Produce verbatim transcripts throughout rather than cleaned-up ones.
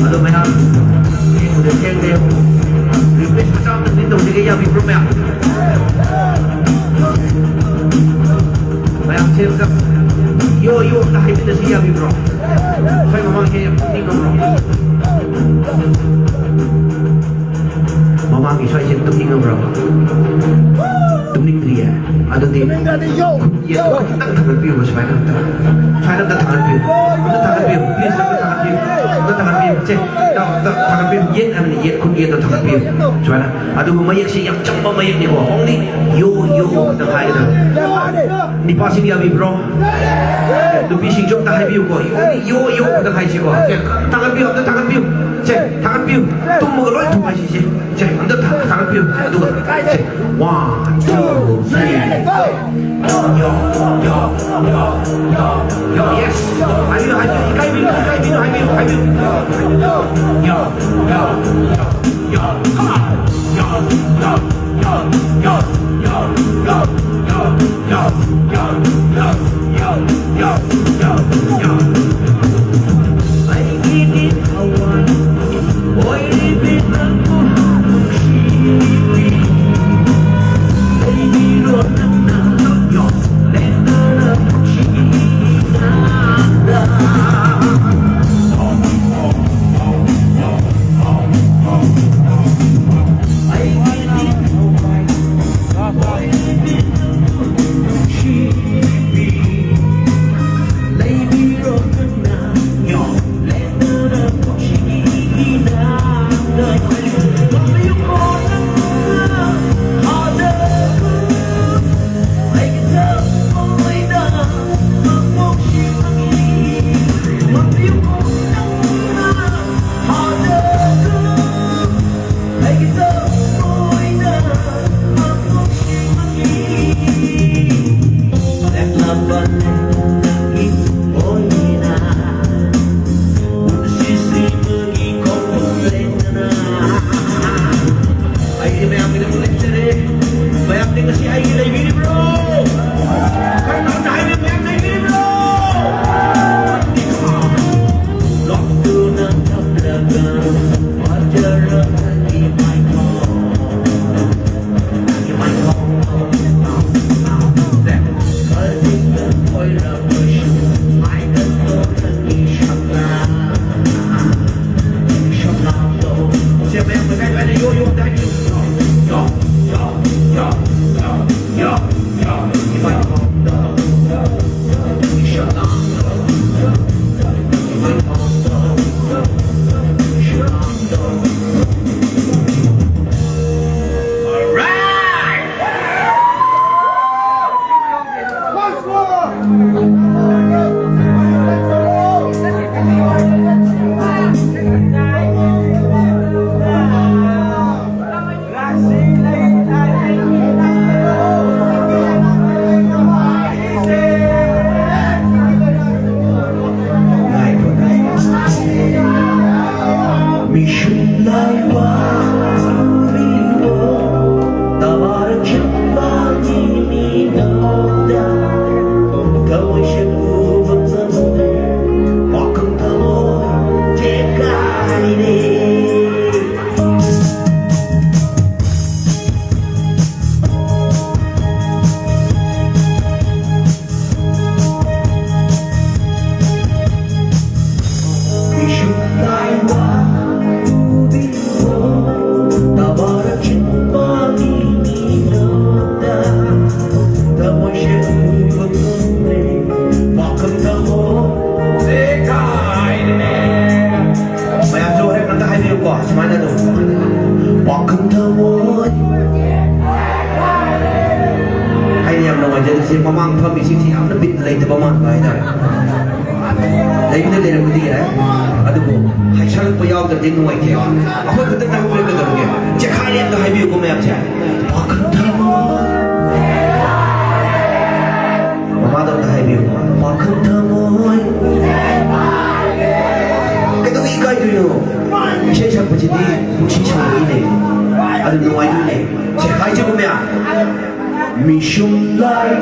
ꯑꯗꯣ ꯃꯌꯥꯝ, ꯊꯦꯡꯕꯨꯗꯤ ꯊꯦꯡꯂꯦ꯫ Request ꯃꯆꯥ ꯑꯝꯇꯪꯗꯤ ꯇꯧꯖꯒꯦ, ꯌꯥꯕꯤꯕ꯭ꯔꯣ ꯃꯌꯥꯝ? ꯃꯌꯥꯝꯁꯦ ꯑꯝꯇ ꯌꯣ ꯌꯣ ꯑꯝꯇ ꯍꯥꯏꯃꯤꯟꯅꯁꯤ, ꯌꯥꯕꯤꯕ꯭ꯔꯣ? ꯁ꯭ꯋꯥꯏ ꯃꯃꯥꯡꯁꯦ ꯌꯥꯝ ꯇꯨꯝꯅꯤꯡꯉꯕ꯭ꯔꯣ? ꯃꯃꯥꯡꯒꯤ ꯁ꯭ꯋꯥꯏꯁꯦ ꯇꯨꯝꯅꯤꯡꯉꯕ꯭ꯔꯣ? ꯇꯨꯝꯅꯤꯡꯗ꯭ꯔꯤꯌꯦ? ꯑꯗꯨꯗꯤ ꯌꯦꯠꯇꯣ ꯈꯤꯇꯪ ꯊꯥꯡꯒꯠꯄꯤꯌꯨꯕ, ꯁꯨꯃꯥꯏꯅ ꯑꯝꯇ꯫ ꯁꯨꯃꯥꯏꯅ ꯑꯝꯇ ꯊꯥꯡꯒꯠꯄꯤꯌꯨ꯫ ꯑꯝꯇ ꯊꯥꯡꯒꯠꯄꯤꯌꯨ꯫ Please, ꯑꯝꯇ ꯊꯥꯡꯒꯠꯄꯤꯌꯨ꯫ ꯑꯝꯇ ꯊꯥꯡꯒꯠꯄꯤꯌꯨ꯫ ꯁꯦ, ꯏꯇꯥꯎ, ꯑꯝꯇ ꯊꯥꯡꯒꯠꯄꯤꯌꯨ꯫ ꯌꯦꯠ ꯍꯥꯏꯕꯅꯤ, ꯌꯦꯠ, ꯈꯨꯠ ꯌꯦꯠꯇꯣ ꯊꯥꯡꯒꯠꯄꯤꯌꯨ꯫ ꯁꯨꯃꯥꯏꯅ꯫ ꯑꯗꯨꯒ ꯃꯌꯦꯛꯁꯦ ꯌꯥꯝ ꯆꯝꯕ ꯃꯌꯦꯛꯅꯤꯀꯣ꯫ Only ꯌꯣ, ꯌꯣ ꯈꯛꯇꯪ ꯍꯥꯏꯒꯗꯕ꯫ ꯅꯨꯄꯥꯁꯤꯡ ꯌꯥꯕꯤꯕ꯭ꯔꯣ? ꯅꯨꯄꯤꯁꯤꯡꯁꯨ ꯑꯝꯇ ꯍꯥꯏꯕꯤꯌꯨꯀꯣ꯫ Only ꯌꯣ, ꯌꯣ ꯈꯛꯇꯪ ꯍꯥꯏꯁꯤꯀꯣ꯫ ꯁꯦ, ꯊꯥꯡꯒꯠꯄꯤꯌꯨ, ꯑꯝꯇ ꯊꯥꯡꯒꯠꯄꯤꯌꯨ꯫ ꯁꯦ, ꯊꯥꯡꯒꯠꯄꯤꯌꯨ꯫ ꯇꯨꯝꯃꯒ ꯂꯣꯏ ꯊꯨꯒꯥꯏꯁꯤꯁꯦ꯫ ꯁꯦ, ꯑꯝꯇ ꯊꯥ-, ꯊꯥꯒꯠꯄꯤꯌꯨ꯫ ꯁꯦ, ꯑꯗꯨꯒ, ꯁꯦ, one, two, three, four. Yo, yo, yo, yo, yo, yes. ꯍꯥꯏꯕꯤꯌꯨ, ꯍꯥꯏꯕꯤꯌꯨ, ꯏꯀꯥꯏꯕꯤꯌꯨ, ꯏꯀꯥꯏꯕꯤꯌꯨ, ꯍꯥꯏꯕꯤꯌꯨ, ꯍꯥꯏꯕꯤꯌꯨ꯫ Yo, yo, yo, yo, come on. Yo, yo, yo, yo, yo, yo, yo, yo, yo, yo, yo, yo, yo, yo, yo, yo. ꯑꯩꯒꯤ ꯅꯤꯡꯊꯧ ꯃꯌꯥꯝꯒꯤꯗꯃꯛ ꯂꯩꯖꯔꯦ꯫ ꯃꯌꯥꯝꯗꯤ ꯉꯁꯤ ꯑꯩꯒꯤ ꯂꯩꯕꯤꯔꯤꯕ꯭ꯔꯣ? ꯈꯔ ꯀꯟꯅ ꯍꯥꯏꯕꯤꯌꯨ, ꯃꯌꯥꯝ ꯂꯩꯕꯤꯔꯤꯕ꯭ꯔꯣ? ꯂꯣꯠꯇꯨꯅ ꯊꯝꯂꯒ ꯐꯖꯔꯕꯒꯤ ꯃꯥꯏꯊꯣꯡ꯫ ꯃꯌꯥꯝꯁꯨ ꯍꯣꯔꯦꯟ ꯑꯝꯇ ꯍꯥꯏꯕꯤꯌꯨꯀꯣ, ꯁꯨꯃꯥꯏꯅ ꯑꯗꯨꯝ꯫ ꯋꯥꯈꯜ ꯊꯃꯣꯏ꯫ ꯑꯩꯅ ꯌꯥꯝ ꯅꯨꯡꯉꯥꯏꯖꯔꯤꯁꯦ, ꯃꯃꯥꯡ ꯐꯝꯃꯤꯁꯤꯡꯁꯤ ꯌꯥꯝꯅ ꯕꯤꯠ ꯂꯩꯇꯕ ꯃꯥꯟꯕ ꯍꯥꯏꯇꯥꯔꯦ꯫ ꯂꯩꯕꯨꯗꯤ ꯂꯩꯔꯝꯕꯗꯤ ꯌꯥꯏ, ꯑꯗꯨꯕꯨ ꯍꯥꯏꯁꯜꯂꯛꯄ ꯌꯥꯎꯗ꯭ꯔꯗꯤ ꯅꯨꯡꯉꯥꯏꯇꯦ꯫ ꯑꯩꯈꯣꯏ ꯈꯛꯇ ꯉꯥꯏꯍꯧꯔꯦ ꯀꯩꯗꯧꯔꯒꯦ? ꯆꯦꯈꯥꯏꯔꯦ ꯑꯝꯇ ꯍꯥꯏꯕꯤꯌꯨꯀꯣ ꯃꯌꯥꯝꯁꯦ꯫ ꯋꯥꯈꯜ ꯊꯃꯣꯏ꯫ ꯃꯃꯥꯗ ꯑꯝꯇ ꯍꯥꯏꯕꯤꯌꯨ꯫ ꯋꯥꯈꯜ ꯊꯃꯣꯏ꯫ ꯀꯩꯗꯧꯕꯒꯤ ꯏꯀꯥꯏꯗꯣꯏꯅꯣ? ꯏꯁꯩ ꯁꯛꯄꯁꯤꯗꯤ ꯄꯨꯟꯁꯤ ꯁꯥꯡꯕꯒꯤꯅꯦ꯫ ꯑꯗꯨ ꯅꯨꯡꯉꯥꯏꯗꯣꯏꯅꯦ꯫ ꯁꯦ, ꯍꯥꯏꯖꯕ ꯃꯌꯥꯝ꯫ ꯃꯤꯁꯨꯝ ꯂꯥꯏ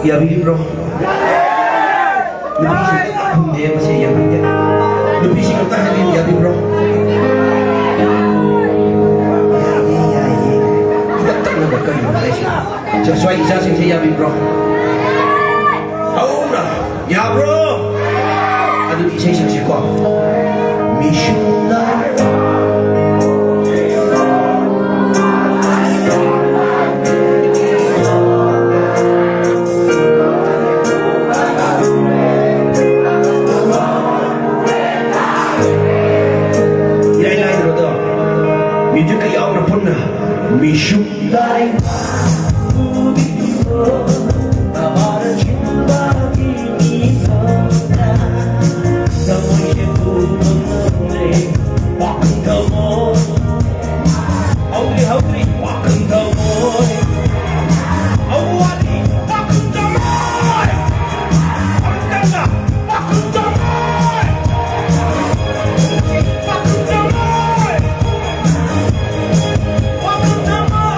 ꯌꯥꯕꯤꯔꯤꯕ꯭ꯔꯣ? ꯅꯨꯄꯤꯁꯤꯡ ꯈꯨꯝꯗꯦ, ꯃꯁꯤ ꯌꯥꯕꯤꯗꯦ꯫ ꯅꯨꯄꯤꯁꯤꯡ ꯑꯝꯇ ꯍꯥꯏꯕꯤꯌꯨ, ꯌꯥꯕꯤꯕ꯭ꯔꯣ? ꯌꯥꯏꯌꯦ, ꯌꯥꯏꯌꯦ꯫ ꯇꯞ ꯇꯞꯅ ꯀꯔꯤꯅꯣ ꯍꯥꯏꯁꯦ? ꯁ꯭ꯋꯥꯏ ꯏꯆꯥꯁꯤꯡꯁꯦ ꯌꯥꯕꯤꯕ꯭ꯔꯣ? ꯍꯧꯅ ꯌꯥꯕ꯭ꯔꯣ? ꯑꯗꯨꯗꯤ ꯏꯁꯩ ꯁꯛꯁꯤꯀꯣ꯫ ꯃꯤꯁꯨꯝ ꯂꯥꯏ꯫ ꯏꯔꯥꯏ ꯂꯥꯏꯗ꯭ꯔꯣꯗꯣ? ꯃ꯭ꯌꯨꯖꯤꯛꯀ ꯌꯥꯎꯅ ꯄꯨꯟꯅ꯫ ꯃꯤꯁꯨꯝ ꯂꯥꯏ꯫ ꯍꯧꯗ꯭ꯔꯤ, ꯍꯧꯗ꯭ꯔꯤ꯫ ꯋꯥꯈꯜ ꯊꯃꯣꯏ꯫ ꯑꯧ, ꯋꯥꯠꯂꯤ꯫ ꯋꯥꯈꯜ ꯊꯃꯣꯏ꯫ ꯑꯃꯨꯛꯇꯪꯒ꯫ ꯋꯥꯈꯜ ꯊꯃꯣꯏ꯫ ꯋꯥꯈꯜ ꯊꯃꯣꯏ꯫ ꯋꯥꯈꯜ ꯊꯃꯣꯏ꯫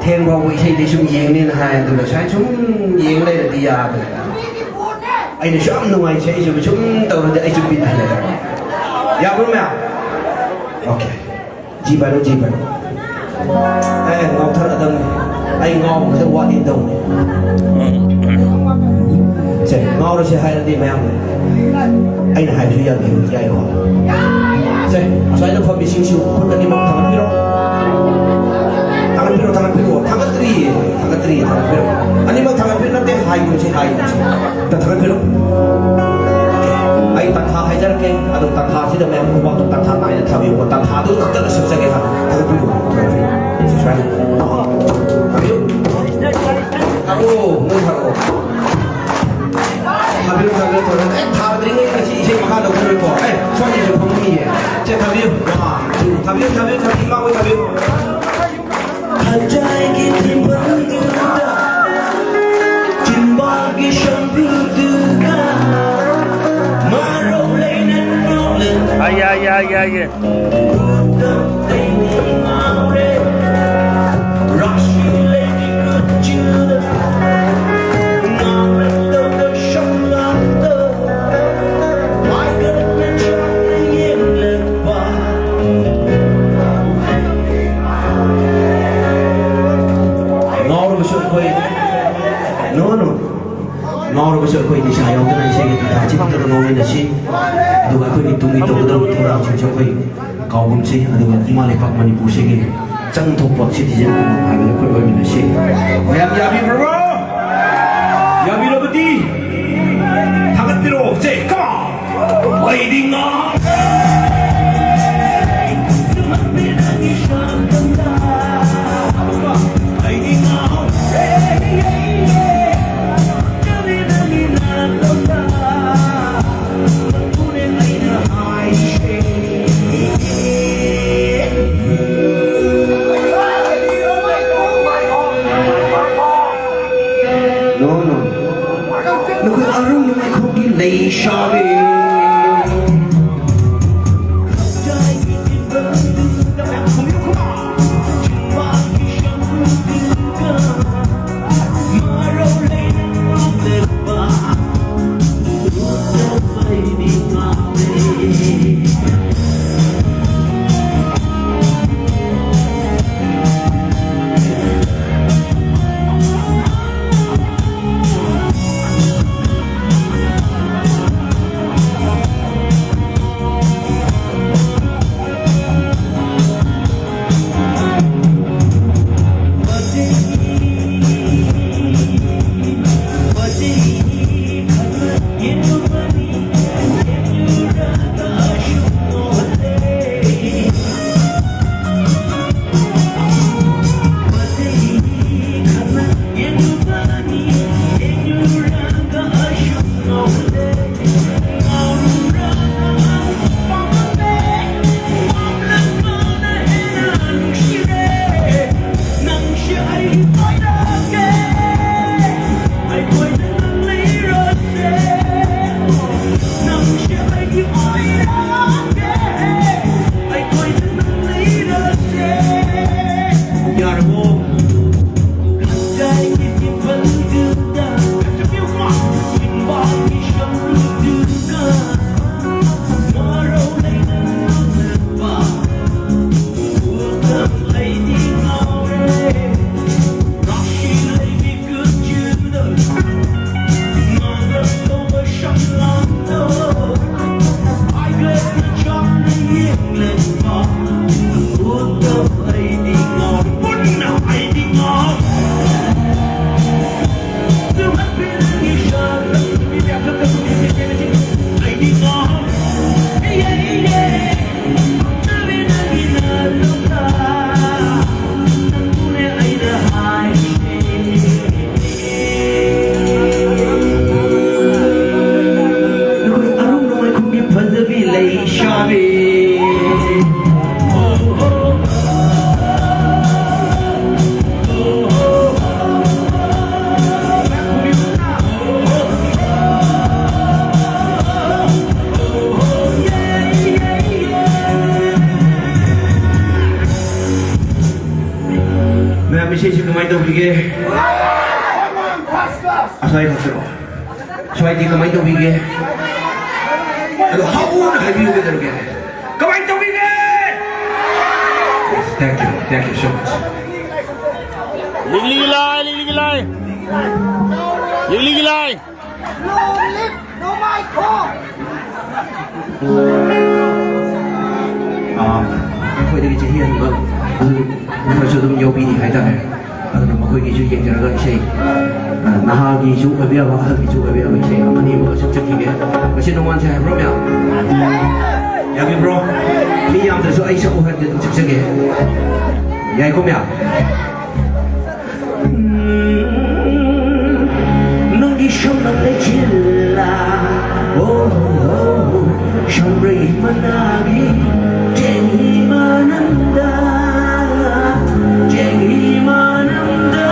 ꯊꯦꯡ ꯐꯥꯎꯕ ꯏꯁꯩꯗꯤ ꯁꯨꯝ ꯌꯦꯡꯅꯦꯅ ꯍꯥꯏ, ꯑꯗꯨꯒ ꯁꯨꯃꯥꯏꯅ ꯁꯨꯝ ꯌꯦꯡ ꯂꯩꯔꯗꯤ ꯌꯥꯗ꯭ꯔꯦ꯫ ꯑꯩꯅꯁꯨ ꯌꯥꯝ ꯅꯨꯡꯉꯥꯏ, ꯏꯁꯩꯁꯨ ꯁꯨꯝ ꯇꯧꯔꯗꯤ ꯑꯩꯁꯨ ꯕꯤꯠ ꯍꯜꯂꯦ꯫ ꯌꯥꯕ꯭ꯔꯣ ꯃꯌꯥꯝ? ꯑꯣꯀꯦ꯫ ꯖꯤ ꯄꯥꯏꯔꯣ, ꯖꯤ ꯄꯥꯏꯔꯣ꯫ ꯑꯦ, ꯉꯥꯎꯊꯔꯛꯑꯗꯕꯅꯤ꯫ ꯑꯩ ꯉꯥꯎꯕ ꯈꯤꯇꯪ ꯋꯥꯠꯂꯤ ꯇꯧꯅꯤ꯫ ꯁꯦ, ꯉꯥꯎꯔꯁꯦ ꯍꯥꯏꯔꯗꯤ ꯃꯌꯥꯝ ꯑꯩꯅ ꯍꯥꯏꯕꯁꯨ ꯌꯥꯕꯤꯌꯨ, ꯌꯥꯏꯀꯣ? ꯁꯦ, ꯑꯁ꯭ꯋꯥꯏꯗ ꯐꯝꯃꯤꯁꯤꯡꯁꯨ ꯈꯨꯠ ꯑꯅꯤꯃꯛ ꯊꯥꯡꯒꯠꯄꯤꯔꯣ꯫ ꯊꯥꯡꯒꯠꯄꯤꯔꯣ, ꯊꯥꯡꯒꯠꯄꯤꯔꯣ꯫ ꯊꯥꯡꯒꯠꯇ꯭ꯔꯤꯌꯦ, ꯊꯥꯡꯒꯠꯇ꯭ꯔꯤꯌꯦ, ꯊꯥꯡꯒꯠꯄꯤꯔꯣ꯫ ꯑꯅꯤꯃꯛ ꯊꯥꯡꯒꯠꯄꯤꯔꯣ ꯅꯠꯇꯦ, ꯍꯥꯏꯒꯨꯝꯁꯤ, ꯍꯥꯏꯒꯨꯝꯁꯤ꯫ ꯑꯝꯇ ꯊꯥꯒꯠꯄꯤꯔꯣ꯫ ꯑꯩ ꯇꯥꯟꯊꯥ ꯍꯥꯏꯖꯔꯛꯀꯦ, ꯑꯗꯣ ꯇꯥꯟꯊꯥꯁꯤꯗ ꯃꯌꯥꯝ ꯈꯨꯕꯥꯛꯇꯣ ꯇꯥꯟꯊꯥ ꯅꯥꯏꯅ ꯊꯥꯕꯤꯌꯨꯀꯣ꯫ ꯇꯥꯟꯊꯥꯗꯨ ꯈꯛꯇꯗ ꯁꯨꯞꯆꯒꯦ ꯍꯥꯏꯕ꯫ ꯊꯥꯒꯠꯄꯤꯔꯣ, ꯊꯥꯒꯠꯄꯤꯔꯣ꯫ ꯁꯨꯃꯥꯏꯅ꯫ ꯊꯥꯕꯤꯌꯨ꯫ ꯊꯥꯔꯛꯑꯣ, ꯅꯣꯏ ꯊꯥꯔꯛꯑꯣ꯫ ꯊꯥꯕꯤꯌꯨ, ꯊꯥꯕꯤꯌꯨ, ꯊꯥꯕꯤꯌꯨ꯫ ꯑꯦ, ꯊꯥꯗ꯭ꯔꯤꯉꯩ ꯉꯁꯤ ꯏꯁꯩ ꯃꯈꯥ ꯂꯧꯊꯔꯣꯏꯀꯣ꯫ ꯑꯦ, ꯁ꯭ꯋꯥꯏꯗꯁꯨ ꯐꯝꯅꯤꯡꯉꯤꯌꯦ꯫ ꯁꯦ, ꯊꯥꯕꯤꯌꯨ꯫ One, two, ꯊꯥꯕꯤꯌꯨ, ꯊꯥꯕꯤꯌꯨ, ꯊꯥꯕꯤꯌꯨ, ꯏꯃꯥꯈꯣꯏ ꯊꯥꯕꯤꯌꯨ꯫ ꯊꯥꯖꯥꯏꯒꯤ ꯊꯤꯟꯐꯝꯗꯨꯗ ꯆꯤꯟꯕꯥꯜꯒꯤ ꯁꯝꯕ꯭ꯔꯨꯗꯨꯒ ꯃꯔꯧ ꯂꯩꯅ ꯅꯣꯛꯂꯦ꯫ ꯑꯥꯏ, ꯑꯥꯏ, ꯑꯥꯏ, ꯑꯥꯏ, ꯑꯥꯏ꯫ ꯎꯗ ꯑꯩꯗꯤ ꯉꯥꯎꯔꯦ꯫ ꯔꯥꯁꯤ ꯂꯩꯒꯤ ꯀꯨꯆꯨꯗ ꯉꯥꯎꯔꯦ ꯇꯧꯕ ꯁꯝꯂꯥꯡꯗꯣ꯫ ꯉꯥꯎꯔꯕꯁꯨ ꯑꯩꯈꯣꯏ, no, no. ꯉꯥꯎꯔꯕꯁꯨ ꯑꯩꯈꯣꯏ ꯅꯤꯁꯥ ꯌꯥꯎꯗꯅ ꯏꯁꯩꯒꯤ ꯒꯤꯇꯥꯔꯁꯤ ꯈꯛꯇꯗ ꯉꯥꯎꯃꯤꯟꯅꯁꯤ꯫ ꯑꯗꯨꯒ ꯑꯩꯈꯣꯏꯒꯤ ꯇꯨꯡꯒꯤ ꯇꯧꯒꯗꯕ ꯊꯧꯔꯥꯡꯁꯤꯡꯁꯨ ꯑꯩꯈꯣꯏ ꯀꯥꯎꯒꯨꯝꯁꯤ꯫ ꯑꯗꯨꯒ ꯏꯃꯥ ꯂꯩꯄꯥꯛ ꯃꯅꯤꯄꯨꯔꯁꯤꯒꯤ ꯆꯪ ꯊꯣꯛꯄ citizen ꯑꯃ ꯍꯥꯏꯕꯗꯨ ꯑꯩꯈꯣꯏ ꯑꯣꯏꯃꯤꯟꯅꯁꯤ꯫ ꯃꯌꯥꯝ ꯌꯥꯕꯤꯕ꯭ꯔꯣ? ꯌꯥꯕꯤꯔꯕꯗꯤ ꯊꯥꯒꯠꯄꯤꯔꯛꯑꯣ꯫ ꯁꯦ, come on! ꯑꯩꯗꯤ ꯉꯥꯎꯔꯦ꯫ ꯑꯃꯨꯛꯀ, ꯑꯩꯗꯤ ꯉꯥꯎꯔꯦ꯫ No, no. ꯅꯈꯣꯏ ꯑꯔꯨꯝꯕ ꯃꯩꯈꯣꯛꯀꯤ ꯂꯩꯁꯥꯕꯤ꯫ ꯀꯃꯥꯏꯅ ꯇꯧꯕꯤꯒꯦ? ꯑꯁ꯭ꯋꯥꯏ ꯈꯛꯇꯔꯣ? ꯁ꯭ꯋꯥꯏꯗꯤ ꯀꯃꯥꯏꯅ ꯇꯧꯕꯤꯒꯦ? ꯑꯗꯣ ꯍꯧꯅ ꯍꯥꯏꯕꯤꯌꯨ ꯀꯩꯗꯧꯔꯒꯦ? ꯀꯃꯥꯏꯅ ꯇꯧꯕꯤꯒꯦ? Yes, thank you, thank you so much. ꯂꯤꯛꯂꯤꯒꯤ ꯂꯥꯏ, ꯂꯤꯛꯂꯤꯒꯤ ꯂꯥꯏ, ꯂꯤꯛꯂꯤꯒꯤ ꯂꯥꯏ꯫ ꯑꯥ, ꯑꯩꯈꯣꯏꯗꯒꯤ ꯆꯍꯤ ꯍꯟꯕ ꯑꯍꯜ ꯈꯔꯁꯨ ꯑꯗꯨꯝ ꯌꯥꯎꯕꯤꯔꯤ ꯍꯥꯏꯇꯥꯔꯦ꯫ ꯑꯗꯨꯅ ꯃꯈꯣꯏꯒꯤꯁꯨ ꯌꯦꯡꯖꯔꯒ ꯏꯁꯩ, ꯑꯥ, ꯅꯍꯥꯒꯤꯁꯨ ꯑꯣꯏꯕ ꯌꯥꯕ, ꯑꯍꯜꯒꯤꯁꯨ ꯑꯣꯏꯕ ꯌꯥꯕ ꯏꯁꯩ ꯑꯃꯅꯤ ꯑꯃꯒ ꯁꯨꯝ ꯆꯠꯈꯤꯒꯦ꯫ ꯉꯁꯤ ꯅꯣꯡꯃꯥꯟꯁꯦ ꯍꯥꯏꯕ꯭ꯔꯣ, ꯃꯌꯥꯝ? ꯌꯥꯕꯤꯕ꯭ꯔꯣ? ꯃꯤ ꯌꯥꯝꯗ꯭ꯔꯁꯨ ꯑꯩ ꯁꯛꯎ ꯍꯥꯏꯕꯗꯤ ꯑꯗꯨꯝ ꯁꯛꯆꯒꯦ꯫ ꯌꯥꯏꯀꯣ, ꯃꯌꯥꯝ? ꯅꯪꯒꯤ ꯁꯝꯅ ꯂꯩꯆꯤꯜꯂ, ꯑꯣ, ꯁꯝꯕ꯭ꯔꯩ ꯃꯅꯥꯒꯤ ꯆꯦꯡꯍꯤ ꯃꯅꯝꯗ, ꯆꯦꯡꯍꯤ ꯃꯅꯝꯗ꯫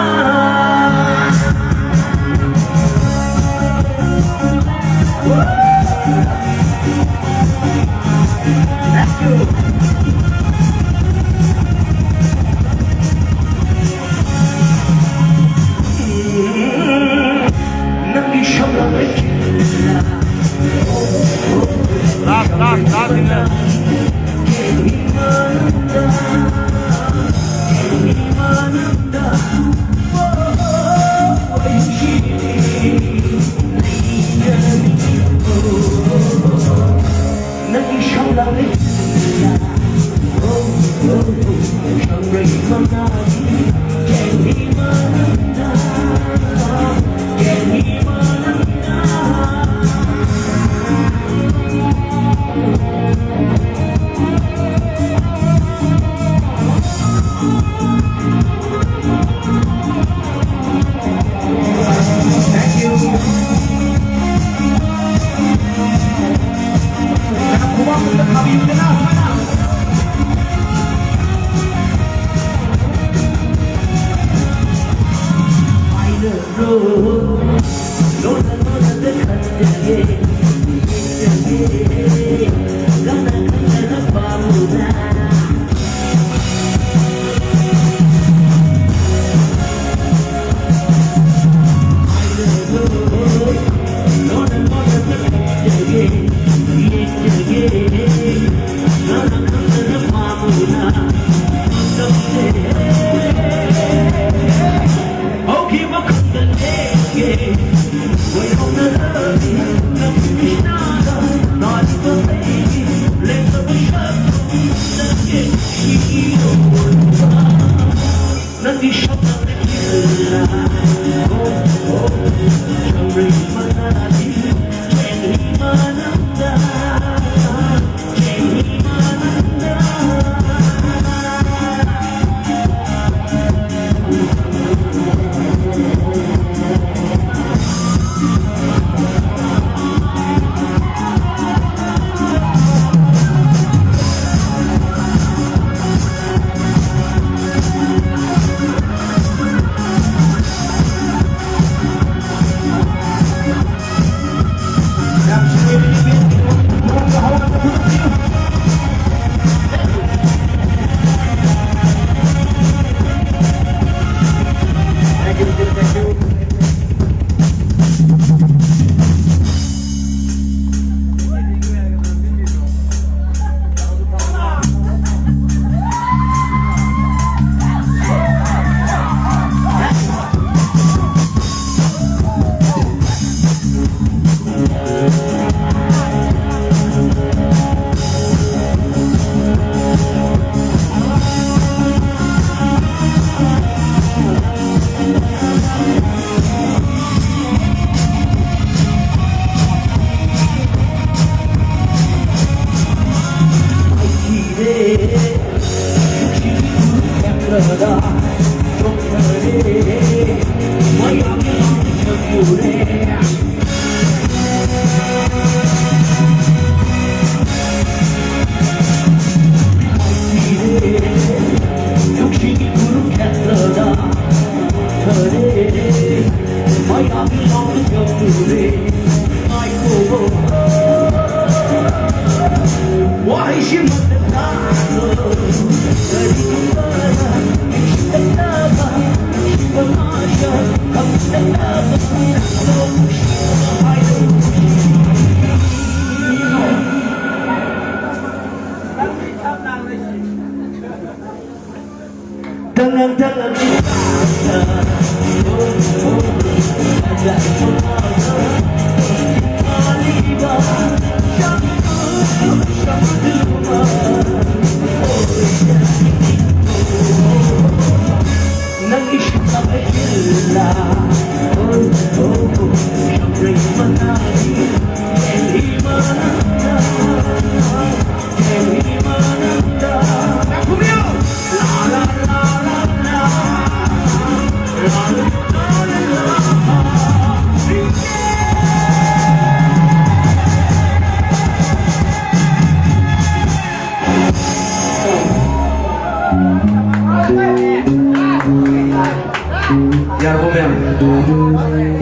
ꯌꯥꯔꯕꯣ ꯃꯌꯥꯝ?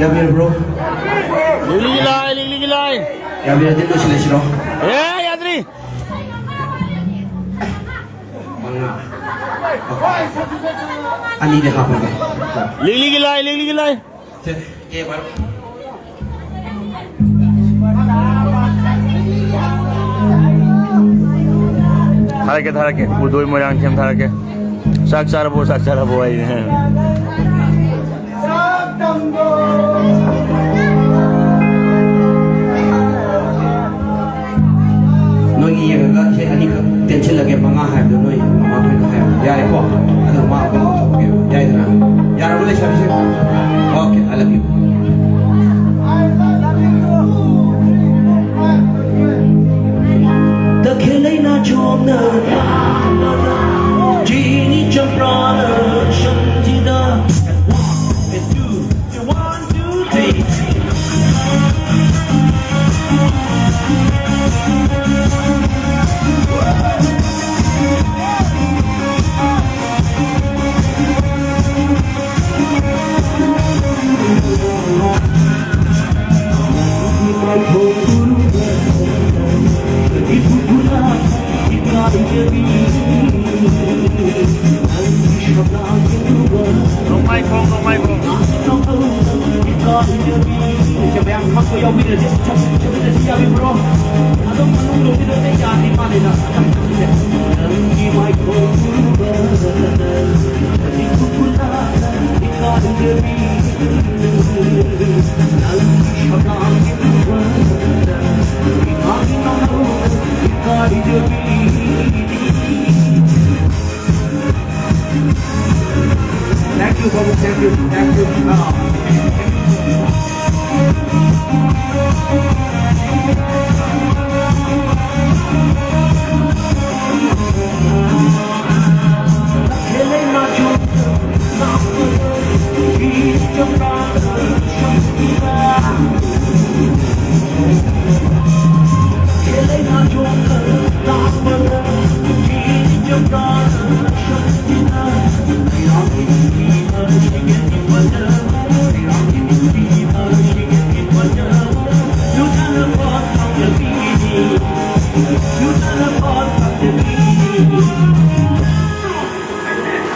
ꯌꯥꯕꯤꯔꯕ꯭ꯔꯣ? ꯂꯤꯛꯂꯤꯒꯤ ꯂꯥꯏ, ꯂꯤꯛꯂꯤꯒꯤ ꯂꯥꯏ꯫ ꯌꯥꯕꯤꯔꯗꯤ ꯂꯣꯏꯁꯤꯜꯂꯁꯤꯔꯣ? ꯑꯦ, ꯌꯥꯗ꯭ꯔꯤ꯫ ꯃꯉꯥ꯫ ꯑꯅꯤꯗꯤ ꯍꯥꯞꯄꯒꯦ꯫ ꯂꯤꯛꯂꯤꯒꯤ ꯂꯥꯏ, ꯂꯤꯛꯂꯤꯒꯤ ꯂꯥꯏ꯫ ꯁꯦ, ꯀꯦ ꯚꯥꯏ꯫ ꯊꯥꯔꯛꯀꯦ, ꯊꯥꯔꯛꯀꯦ꯫ ꯎꯗꯣꯏ ꯃꯣꯏꯔꯥꯡꯊꯦꯝ ꯊꯥꯔꯛꯀꯦ꯫ ꯆꯥꯛ ꯆꯥꯔꯕꯣ, ꯆꯥꯛ ꯆꯥꯔꯕꯣ ꯍꯥꯏꯅꯦ꯫ ꯅꯣꯏꯒꯤ ꯌꯦꯡꯉꯒ ꯁꯦ ꯑꯅꯤꯈꯛ ꯇꯦꯟꯁꯤꯜꯂꯒꯦ, ꯃꯉꯥ ꯍꯥꯏꯕꯗꯣ ꯅꯣꯏ ꯃꯃꯥꯈꯣꯏꯅ ꯍꯥꯏꯕ ꯌꯥꯔꯦꯀꯣ? ꯑꯗꯣ ꯃꯥ ꯑꯩꯈꯣꯏꯅ ꯄꯨꯊꯣꯛꯄꯤꯌꯨ ꯌꯥꯏꯗꯅ? ꯌꯥꯔꯕꯣ ꯂꯩꯁꯥꯕꯤꯁꯦ? Okay, I love you. ꯇꯈꯦꯜ ꯂꯩꯅꯥ ꯆꯣꯝꯅ ꯆꯤꯅꯤ ꯆꯝꯄ꯭ꯔꯥꯅ ꯁꯝꯖꯤꯗ꯫ One, two, three. ꯅꯣꯡꯃꯥꯏꯈꯣꯡ, ꯅꯣꯡꯃꯥꯏꯈꯣꯡ꯫ ꯃꯌꯥꯝ ꯐꯝꯕ ꯌꯥꯎꯕꯤꯔꯗꯤ ꯆꯠꯃꯤꯟꯅꯁꯤ ꯌꯥꯕꯤꯕ꯭ꯔꯣ? ꯑꯗꯨꯝ ꯃꯅꯨꯡ ꯂꯣꯝꯁꯤꯗ ꯑꯩ ꯌꯥꯗꯦ ꯃꯥꯜꯂꯦꯗ꯫ ꯅꯪꯒꯤ ꯃꯥꯏꯈꯣꯡ ꯎꯔꯨꯕꯗ ꯏꯀꯥꯏꯖꯕꯤ, ꯅꯪꯒꯤ ꯁꯛꯇꯝ ꯎꯕꯗ ꯏꯃꯥꯒꯤ ꯃꯥꯡꯂꯣꯝꯗ ꯏꯀꯥꯏꯖꯕꯤ꯫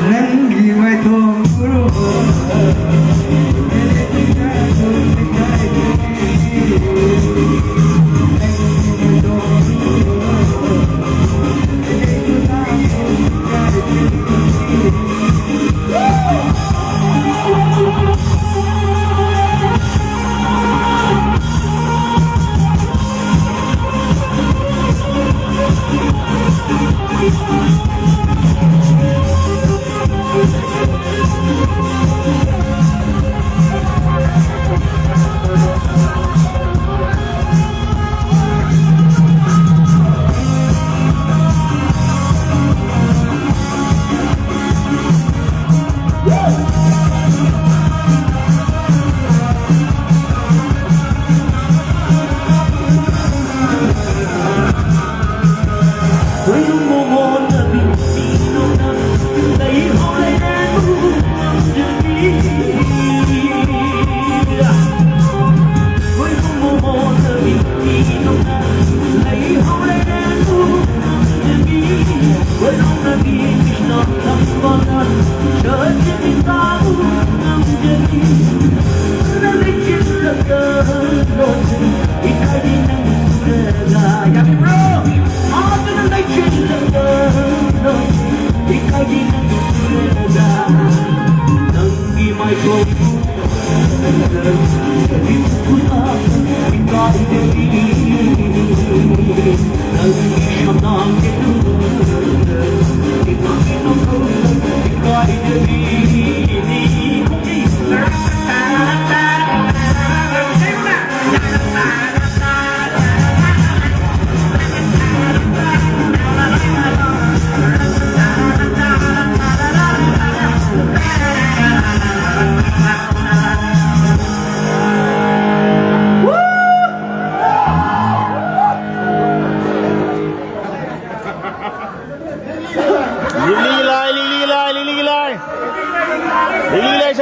ꯅꯪꯒꯤ ꯃꯥꯏꯊꯣꯡ ꯎꯔꯨꯕ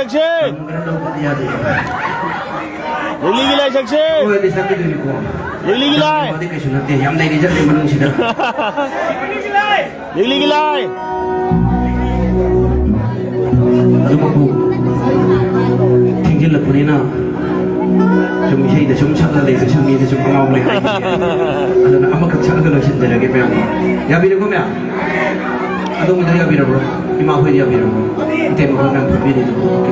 ꯁꯛꯁꯦ! ꯈꯔ ꯂꯧꯕꯗꯤ ꯌꯥꯗꯦ꯫ ꯂꯤꯛꯂꯤꯒꯤ ꯂꯥꯏ ꯁꯛꯁꯦ! ꯍꯣꯏ, ꯂꯤꯁꯛꯀꯤꯗꯨꯅꯤꯀꯣ꯫ ꯂꯤꯛꯂꯤꯒꯤ ꯂꯥꯏ! ꯑꯗꯨꯗꯤ ꯀꯩꯁꯨ ꯅꯠꯇꯦ, ꯌꯥꯝ ꯂꯩꯔꯤꯖꯥꯠꯅꯤ ꯃꯅꯨꯡꯁꯤꯗ꯫ ꯂꯤꯛꯂꯤꯒꯤ ꯂꯥꯏ! ꯑꯗꯨꯃꯛꯄꯨ ꯊꯦꯡꯖꯤꯜꯂꯛꯄꯅꯤꯅ ꯁꯨꯝ ꯏꯁꯩꯗ ꯁꯨꯝ ꯁꯛꯂ ꯂꯩꯕꯁꯨ ꯃꯤꯗ ꯁꯨꯝ ꯑꯉꯥꯎꯕ ꯂꯩ ꯍꯥꯏꯈꯤꯅꯤ꯫ ꯑꯗꯨꯅ ꯑꯃꯈꯛ ꯁꯛꯂꯒ ꯂꯣꯏꯁꯤꯟꯖꯔꯒꯦ ꯃꯌꯥꯝ꯫ ꯌꯥꯕꯤꯔꯦꯀꯣ ꯃꯌꯥꯝ? ꯑꯗꯣꯝꯒꯤꯗ ꯌꯥꯕꯤꯔꯕ꯭ꯔꯣ? ꯏꯃꯥ ꯍꯣꯏꯗ ꯌꯥꯕꯤꯔꯕ꯭ꯔꯣ? ꯏꯇꯩꯃ ꯍꯣꯏ ꯃꯌꯥꯝ ꯐꯝꯕꯤꯔꯤꯗꯣ꯫ ꯑꯣꯀꯦ꯫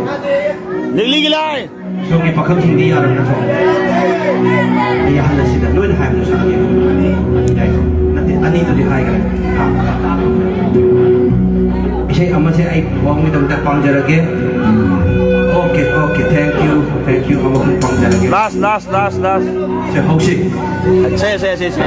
ꯂꯤꯛꯂꯤꯒꯤ ꯂꯥꯏ! ꯁꯣꯝꯒꯤ ꯄꯥꯈꯪꯁꯤꯡꯗꯤ ꯌꯥꯔꯕ ꯅꯠꯇ꯭ꯔꯣ? ꯑꯩ ꯌꯥꯍꯜꯂꯁꯤꯗ ꯅꯣꯏꯅ ꯍꯥꯏꯕꯗꯣ ꯁꯥꯒꯦ꯫ ꯌꯥꯏ꯫ ꯅꯠꯇꯦ, ꯑꯅꯤꯗꯨꯗꯤ ꯍꯥꯏꯈ꯭ꯔꯦ꯫ ꯑꯥ꯫ ꯏꯁꯩ ꯑꯃꯁꯦ ꯑꯩ ꯕꯣꯝꯒꯤꯗꯃꯛꯇ ꯄꯥꯡꯖꯔꯒꯦ꯫ Okay, okay, thank you, thank you, ꯑꯃꯈꯛ ꯄꯥꯡꯖꯔꯒꯦ꯫ Last, last, last, last. ꯁꯦ, ꯍꯧꯁꯤ꯫ ꯁꯦ, ꯁꯦ, ꯁꯦ, ꯁꯦ꯫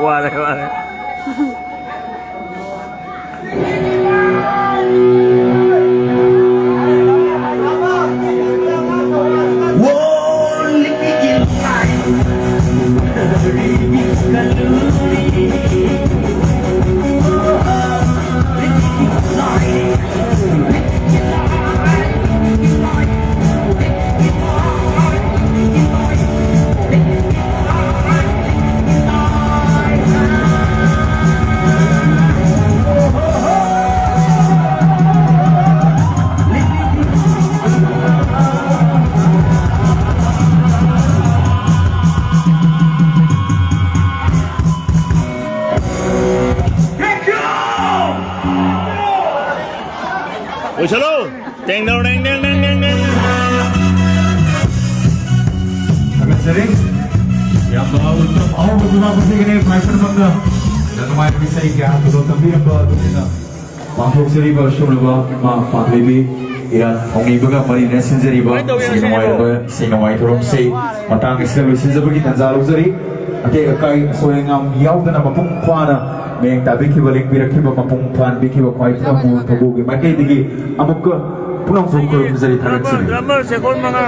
ꯋꯥꯔꯦ, ꯋꯥꯔꯦ꯫ ꯂꯣꯏꯁꯜꯂꯣ꯫ ꯇꯦꯡ ꯗꯧ ꯇꯦꯡ ꯇꯦꯡ ꯇꯦꯡ ꯇꯦꯡ ꯇꯦꯡ꯫ ꯊꯥꯒꯠꯆꯔꯤ꯫ ꯌꯥꯝꯅ ꯎꯠꯇꯝ ꯑꯍꯧꯕ ꯈꯨꯗꯣꯜ ꯄꯤꯒꯅꯤ ꯈ꯭ꯋꯥꯏ ꯄꯨꯝꯅꯃꯛꯅ꯫ ꯌꯥꯝꯅ ꯅꯨꯡꯉꯥꯏꯕ ꯏꯁꯩ ꯀꯌꯥ ꯈꯨꯗꯣꯜ ꯇꯝꯕꯤꯔꯝꯕ ꯑꯗꯨꯒꯤꯗꯃꯛ ꯄꯥꯡꯊꯣꯛꯆꯔꯤꯕ ꯑꯁꯨꯝꯂꯕ ꯏꯃꯥ ꯄꯥꯟꯊꯣꯏꯕꯤ ꯏꯔꯥꯠ ꯊꯧꯅꯤꯕꯒ ꯃꯔꯤ ꯂꯩꯅꯅ ꯁꯤꯟꯖꯔꯤꯕ ꯁꯤꯒꯤ ꯅꯨꯡꯉꯥꯏꯔꯕ ꯏꯁꯩ ꯅꯣꯡꯃꯥꯏ ꯊꯧꯔꯝꯁꯤ ꯃꯇꯥꯡ ꯑꯁꯤꯗ ꯂꯣꯏꯁꯤꯟꯖꯕꯒꯤ ꯇꯥꯟꯖꯥ ꯂꯧꯖꯔꯤ꯫ ꯑꯇꯦꯛ ꯑꯀꯥꯏ ꯑꯁꯣꯏ ꯑꯉꯥꯝ ꯌꯥꯎꯗꯅ ꯃꯄꯨꯡ ꯐꯥꯅ ꯃꯤꯠꯌꯦꯡ ꯇꯥꯕꯤꯈꯤꯕ, ꯂꯦꯡꯕꯤꯔꯛꯈꯤꯕ, ꯃꯄꯨꯡ ꯐꯥꯍꯟꯕꯤꯈꯤꯕ ꯈ꯭ꯋꯥꯏ ꯄꯨꯝꯅꯃꯛ ꯊꯧꯕꯨꯒꯤ ꯃꯥꯏꯀꯩꯗꯒꯤ ꯑꯃꯨꯛꯀ ꯄꯨꯝꯅꯃꯛꯄꯨ ꯈꯨꯔꯨꯝꯖꯔꯤ, ꯊꯥꯒꯠꯆꯔꯤ꯫ ꯗ꯭ꯔꯃꯔ ꯁꯦꯀꯣꯟ ꯃꯉꯥ꯫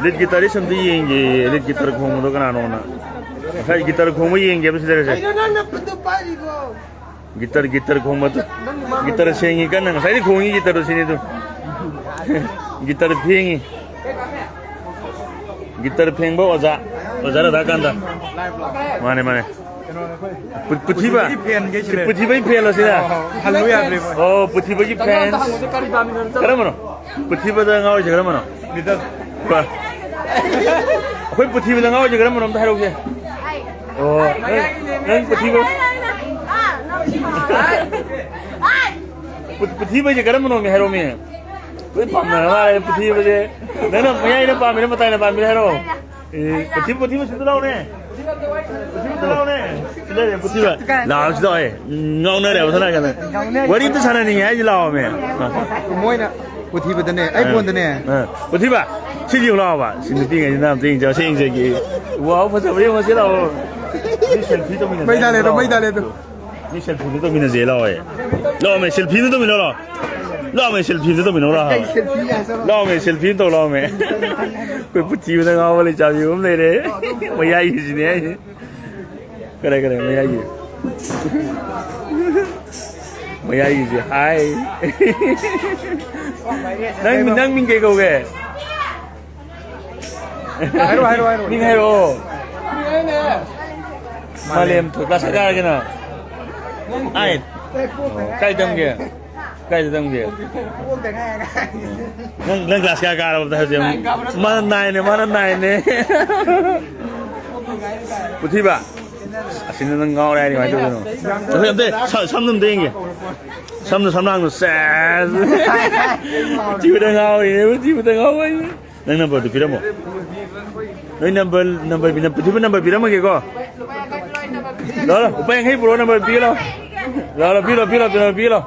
ꯂꯤꯠ ꯒꯤꯇꯥꯔꯤꯁ ꯑꯝꯇ ꯌꯦꯡꯒꯦ, ꯂꯤꯠ ꯒꯤꯇꯥꯔ ꯈꯣꯡꯕꯗꯣ ꯀꯅꯥꯅꯣꯅ꯫ ꯉꯁꯥꯏ ꯒꯤꯇꯥꯔ ꯈꯣꯡꯕ ꯌꯦꯡꯒꯦꯕ ꯁꯤꯗ ꯁꯦ꯫ ꯀꯩꯅꯣ ꯅꯪꯅ ꯈꯨꯠꯇꯨ ꯄꯥꯏꯔꯤꯕꯣ? Guitar, guitar ꯈꯣꯡꯕꯗꯣ꯫ ꯅꯪ ꯃꯥ ꯒꯤꯇꯥꯔ ꯁꯦꯡꯉꯤ ꯀꯟꯅ, ꯉꯁꯥꯏꯗꯤ ꯈꯣꯡꯉꯤ ꯒꯤꯇꯥꯔꯗꯣ ꯁꯤꯅꯤ ꯑꯗꯨ꯫ ꯒꯤꯇꯥꯔ ꯐꯦꯡꯉꯤ꯫ ꯒꯤꯇꯥꯔ ꯐꯦꯡꯕ ꯑꯣꯖꯥ, ꯑꯣꯖꯥ ꯔꯥꯙꯥꯀꯥꯟꯇ꯫ ꯃꯥꯅꯦ, ꯃꯥꯅꯦ꯫ ꯄꯨ-, ꯄꯨꯊꯤꯕ? ꯄꯨꯊꯤꯕꯒꯤ fan ꯒꯩ ꯁꯤꯗ꯫ ꯄꯨꯊꯤꯕꯒꯤ fan ꯂꯣ ꯁꯤꯅ? ꯑꯣ, ꯍꯜꯂꯨ ꯌꯥꯗ꯭ꯔꯦ ꯃꯣꯏ꯫ ꯑꯣ, ꯄꯨꯊꯤꯕꯒꯤ fans꯫ ꯀꯔꯝꯕꯅꯣ? ꯄꯨꯊꯤꯕꯗ ꯉꯥꯎꯔꯤꯁꯦ ꯀꯔꯝꯕꯅꯣ? ꯃꯤꯗꯜ꯫ ꯀ-, ꯑꯩꯈꯣꯏ ꯄꯨꯊꯤꯕꯗ ꯉꯥꯎꯔꯤꯁꯦ ꯀꯔꯝꯕꯅꯣ ꯑꯝꯇ ꯍꯥꯏꯔꯛꯎꯁꯦ꯫ ꯑꯣ, ꯅꯪ, ꯅꯪ ꯄꯨꯊꯤꯕ-, ꯄꯨ-, ꯄꯨꯊꯤꯕ ꯍꯥꯏꯁꯦ ꯀꯔꯝꯕꯅꯣꯃꯤ ꯍꯥꯏꯔꯛꯑꯣꯃꯤ? ꯂꯣꯏ ꯄꯥꯝꯅꯔ ꯃꯥꯜꯂꯦ ꯄꯨꯊꯤꯕꯁꯦ꯫ ꯅꯪꯅ ꯃꯌꯥꯏꯅ ꯄꯥꯝꯃꯤꯔ ꯃꯇꯥꯏꯅ ꯄꯥꯝꯃꯤꯔ ꯍꯥꯏꯔꯛꯑꯣ꯫ ꯑꯦ, ꯄꯨꯊꯤ-, ꯄꯨꯊꯤꯕ ꯁꯤꯗ ꯂꯥꯎꯅꯦ꯫ ꯄꯨꯊꯤꯕ ꯁꯤꯗ ꯂꯥꯎꯅꯦ꯫ ꯁꯤꯗ ꯂꯩꯔꯦ ꯄꯨꯊꯤꯕ꯫ ꯂꯥꯎ ꯁꯤꯗ ꯂꯥꯎ, ꯑꯦ꯫ ꯉꯥꯎꯅꯔꯦꯕ ꯁꯣꯝ ꯅꯥꯀꯟꯗ꯫ ꯋꯥꯔꯤ ꯑꯝꯇ ꯁꯥꯟꯅꯅꯤꯡꯉꯦ ꯍꯥꯏꯁꯤ ꯂꯥꯎꯑꯣꯃꯦ꯫ ꯃꯣꯏꯅ ꯄꯨꯊꯤꯕꯗꯅꯦ, ꯑꯩ ꯐꯣꯟꯗꯅꯦ꯫ ꯑ, ꯄꯨꯊꯤꯕ, ꯁꯤꯗꯤ ꯌꯦꯡꯉꯨ ꯂꯥꯛꯑꯣꯕ꯫ ꯁꯤ ꯅꯨꯄꯤꯉꯩꯁꯤꯅ ꯑꯝꯇ ꯌꯦꯡꯖꯧ, ꯁꯤ ꯌꯦꯡꯖꯒꯦ꯫ ꯋꯥꯎ, ꯐꯖꯕ ꯌꯦꯡꯉꯣ, ꯁꯤ ꯂꯥꯛꯑꯣ꯫ ꯃꯤ ꯁꯦꯜꯐꯤ ꯇꯧꯃꯤꯟꯅꯁꯦ꯫ ꯃꯩ ꯊꯥꯜꯂꯦ ꯑꯗꯣ, ꯃꯩ ꯊꯥꯜꯂꯦ ꯑꯗꯣ꯫ ꯃꯤ ꯁꯦꯜꯐꯤꯗꯨ ꯇꯧꯃꯤꯟꯅꯁꯦ ꯂꯥꯛꯑꯣ꯫ ꯂꯥꯛꯑꯣꯃꯦ, ꯁꯦꯜꯐꯤꯗꯨ ꯇꯧꯃꯤꯟꯅꯧ ꯂꯥꯛꯑꯣ꯫ ꯂꯥꯛꯑꯣꯃꯦ, ꯁꯦꯜꯐꯤꯗꯨ ꯇꯧꯃꯤꯟꯅꯧ ꯂꯥꯛꯑꯣ꯫ ꯀꯩ ꯁꯦꯜꯐꯤ ꯍꯥꯏꯁꯦ? ꯂꯥꯛꯑꯣꯃꯦ, ꯁꯦꯜꯐꯤ ꯑꯃ ꯇꯧ ꯂꯥꯛꯑꯣꯃꯦ꯫ ꯑꯩꯈꯣꯏ ꯄꯨꯊꯤꯕꯗ ꯉꯥꯎꯕ ꯂꯩꯁꯥꯕꯤ ꯑꯃ ꯂꯩꯔꯦ꯫ ꯃꯌꯥꯏꯒꯤꯁꯤꯅꯦ ꯍꯥꯏꯁꯦ꯫ ꯀꯔꯦ, ꯀꯔꯦ, ꯃꯌꯥꯏꯒꯤ꯫ ꯃꯌꯥꯏꯒꯤꯁꯦ, ꯍꯥꯏ꯫ ꯅꯪ, ꯅꯪ ꯃꯤꯡ ꯀꯩ ꯀꯧꯒꯦ? ꯍꯥꯏꯔꯣ, ꯍꯥꯏꯔꯣ, ꯍꯥꯏꯔꯣ꯫ ꯃꯤꯡ ꯍꯥꯏꯔꯛꯑꯣ꯫ ꯃꯥꯂꯦꯝ꯫ ꯀ꯭ꯂꯥꯁ ꯀꯌꯥ ꯀꯥꯔꯒꯦ ꯅꯪ? ꯑꯥꯏꯠ꯫ ꯀꯥꯏ ꯇꯝꯒꯦ? ꯀꯥꯏꯗ ꯇꯝꯒꯦ? ꯅꯪ, ꯅꯪ ꯀ꯭ꯂꯥꯁ ꯀꯌꯥ ꯀꯥꯔꯕ ꯑꯝꯇ ꯍꯥꯏꯔꯛꯑꯣ꯫ ꯃꯥꯅ ꯅꯥꯏꯟꯅꯦ, ꯃꯥꯅ ꯅꯥꯏꯟꯅꯦ꯫ ꯄꯨꯊꯤꯕ꯫ ꯑꯁꯤꯅ ꯅꯪ ꯉꯥꯎꯔꯦ ꯍꯥꯏꯅꯤ, ꯀꯃꯥꯏꯅ ꯇꯧꯗꯣꯏꯅꯣ? ꯑꯝꯇ, ꯑꯝꯇ, ꯁ-, ꯁꯝꯗꯣ ꯑꯝꯇ ꯌꯦꯡꯒꯦ꯫ ꯁꯝꯗꯣ, ꯁꯝꯂꯥꯡꯗꯣ, ꯁꯦꯁ꯫ ꯊꯤꯕꯗ ꯉꯥꯎꯔꯤꯅꯦ, ꯊꯤꯕꯗ ꯉꯥꯎꯔꯤꯅꯦ꯫ ꯅꯪ ꯅꯝꯕꯔꯗꯨ ꯄꯤꯔꯝꯃꯣ꯫ ꯅꯣꯏ ꯅꯝꯕꯔ, ꯅꯝꯕꯔ ꯄꯤ-, ꯄꯨꯊꯤꯕ ꯅꯝꯕꯔ ꯄꯤꯔꯝꯃꯒꯦꯀꯣ꯫ ꯂꯥꯛꯑꯣ, ꯂꯥꯛꯑꯣ, ꯂꯨꯄꯥ ꯌꯥꯡꯈꯩ ꯄꯨꯔꯛꯑꯣ, ꯅꯝꯕꯔ ꯄꯤꯒꯦ ꯂꯥꯛꯑꯣ꯫ ꯂꯥꯛꯑꯣ, ꯂꯥꯛꯑꯣ, ꯄꯤꯔꯣ, ꯄꯤꯔꯣ, ꯄꯤꯔꯣ, ꯄꯤꯔꯣ꯫